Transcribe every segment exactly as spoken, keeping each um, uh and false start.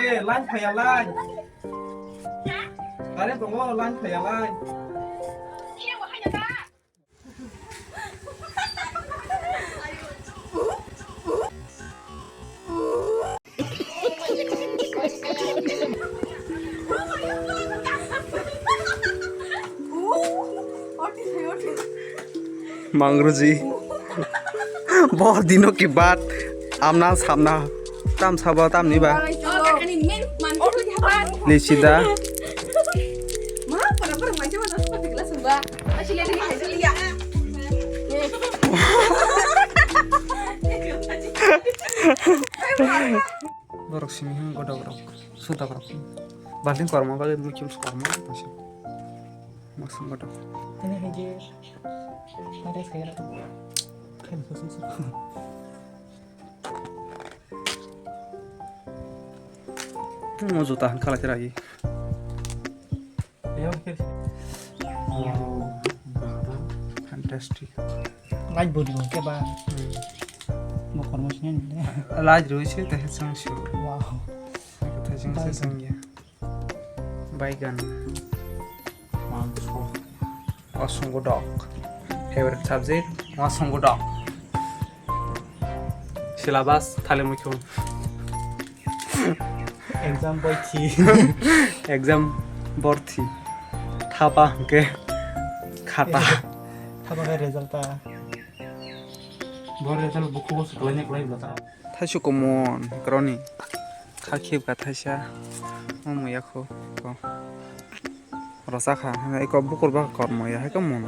se, line phaiya line. Current tongo, line phaiya line. Mangruji. Bo dino ki baat. Amna samna. Tam sabo tam ni ba. Ani main man ko ya ba. Lisida. Ma, para para mai ma nas pa tikla sumba. Asli ni hai ya. Borok simi hwn godok rok, sudak rok. Balting korma bagwi muichung korma masa. Masa godok. Ani hai je. Pare khaira. Khain khosong. Hmm, mo juta han khala kira hi. Wow, baba, fantastic. Light body mo ke ba? Hmm. Mo kormo sini ni. Light roi se te sang shu. Wow. Te sang se sang ya. Baigan. Mangso. Wasung godok. Favorite subject, wasung godok. Syllabus, thali muikhum. Exam borthi. Exam borthi. Thapa hwnkhe khata. Thapa khe result ta. Bo result buku bo swkalaina kwlai bwsa. Thaisuk komon, kwrwni. Kha khibka thaisa. Omo yakho. Rwchakha, eko bukur ba kormo ya, hai khe mun.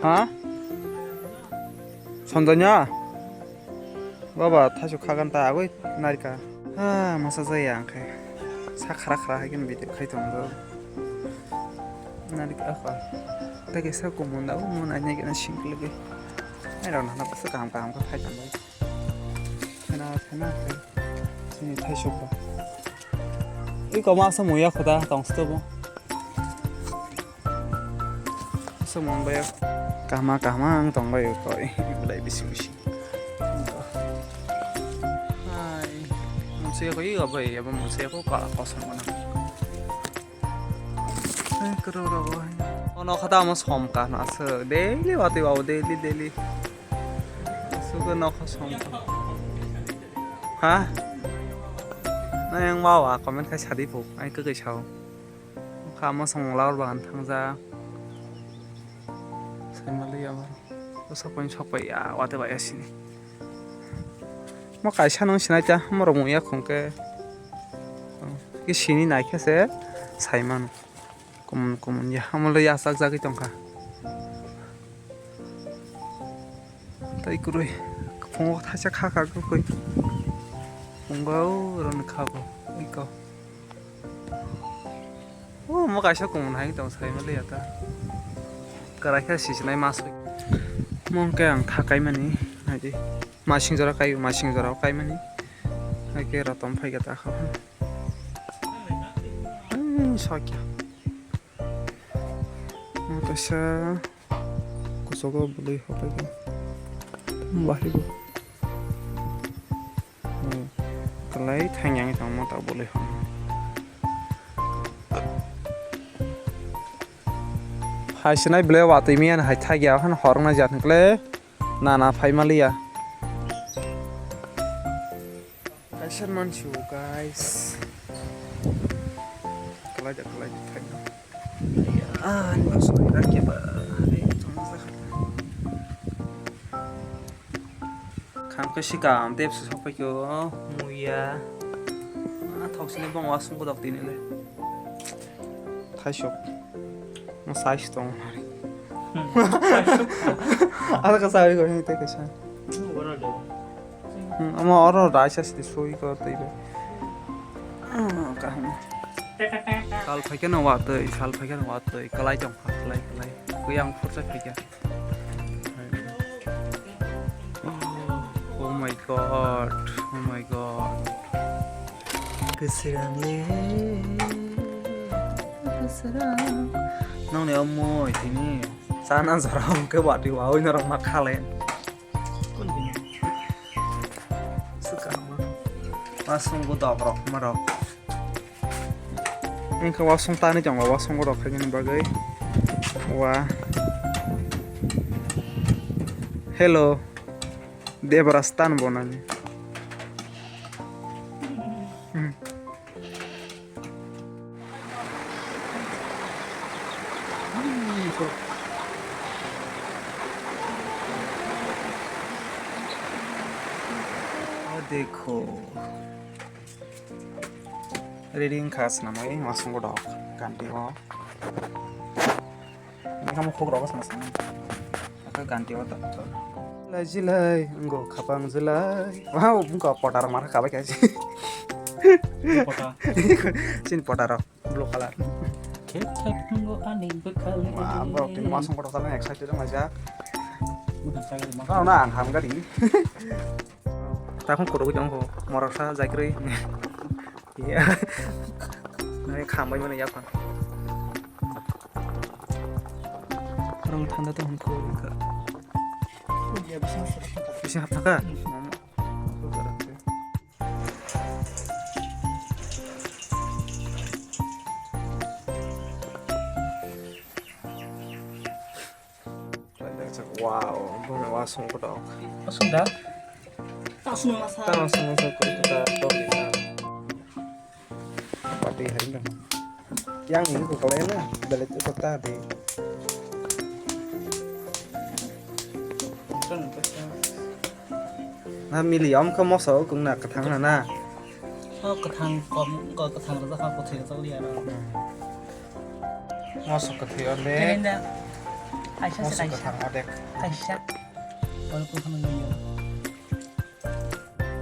Ha? Sonjanya? Baba, thaisuk khagan ta agoi narika. Ha, masa jaya ang khe. Sa khara khara hai khe video khai tongo. Narika akha. Tei kaisa kumun da, o mun ai nai khe na singkle ge. Ai rok nana bwsa kaham kaham khe phai tongo. Thena, thena, thai. Chini thaisok ba. Ui, koma asa muya khoda, tong sto bo. Asa mon ba ya. Kahma, kahma ang tong ba ya koi. Belai bisi bisi. Hai. Mungsi ya koi, ya bai, ya ba mungsi ya ko kala kosong mana. Hai, kero ro bo. Ono khata amo som kahma asa. Daily wati wa, daily, daily. Sugo nokho song. Ha? Na yang wawa comment khai sadi puk, ai kwkwi sao. Kha mo song lawr bagan thangja. Saimali ya. Usa point sok pai ya, wate bai asini. Mo kaisa nung sinai ta, mo romo ya khongke. Ki sini nai khe se saimano. Kumun kumun ya, omo le yachak jagwi tongkha. Tei kwrwi, phungo thaisa kha kha kwrwi. Phungo rwni kha bo, iko. O, omo kaisa kumun hai tong sai ma le ya ta. Kwrai khe sisinai ma soi. Mo hwnkhe ang tha kaimani, naidi. Masing jora kai, masing jora kaimani. Hai khe ratom phai kha ta kha. Ai, sakya. Kaisa kuchugo bwlwi hopai khe. Bahai bo. Hmm. Kwlai thang yang tong mota bwlwi ho. Hai sinai bwlwi watwi miya hai thagya hwn horoknai jat hwnkhe nana phai maliya. Kaisa mansiwo, guys. Kalai da, kalai da, thai da. Ah, ni masuk ni rakya ba. Ni tong sa kha. Kham khe sika am tep se sok pai kyo, muya. Ah, thok sini bong wasung bodok tini le. Thaisok. Mo size tong. Hmm. Ada ka sawi ko ni te kaisa. Hmm, ama oro raisa sidi soi ko tei be. Ah, kaham. Sal phaikhe no watwi, sal phaikhe no watwi, kalai tong kha, kalai, kalai. Kuyang phursa phaikhe. Oh my God, oh my God. Kwsrang le, kwsrang. Nongni omo tini sana jora hwnkhe watwi wawi norok ma khale. Swkang ma. Wasung bo dok rok ma rok. Wngkha wasung tanwi tongo, wasung rok khaikhe bagwi. Wa. Hello. Debra stan bonani. Hmm. Oh, dekho. Ready wngkha swnamwi masung godok ganti o. Ini kamu khok rogo sana sana. Aka ganti o tak. Jilai jilai wngkha khapang jilai. Wow, wngkha potar mar khabai kaji. Potar. Sin potar rok blue color. Khek khek wngkha ani bwkhali. Ma bro, tini masung godok sana excited wng laijak. Bukan saya. Kau na ang ham gadi. Takhung kutuk jong ko morok sa jaikrui. Iya. Nai khambai mani yapan. Rong thanda to hum ko ka. Bisa hapta ka? Wow, bumung asung kodok. Asung da? Asung masa. Tang asung masa ko kita tok ni ta. Pati hari na. Yang ini ko kau na, balik tu kota deh. Na mili om ko moso kung na kathang na na. Oh, kathang kom, ko kathang rasa kau putih rasa liya na. Moso kwthwi o de. Kaisa se moso kaisa. Kwthang o de. Kaisa. Wal ko khano nangya.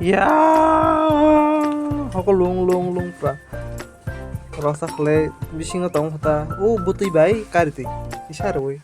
Ya, hoko lung lung lung pra. Rasa khle bisingo tong kha ta. O bwtwi bai kari twi. Isa rwi.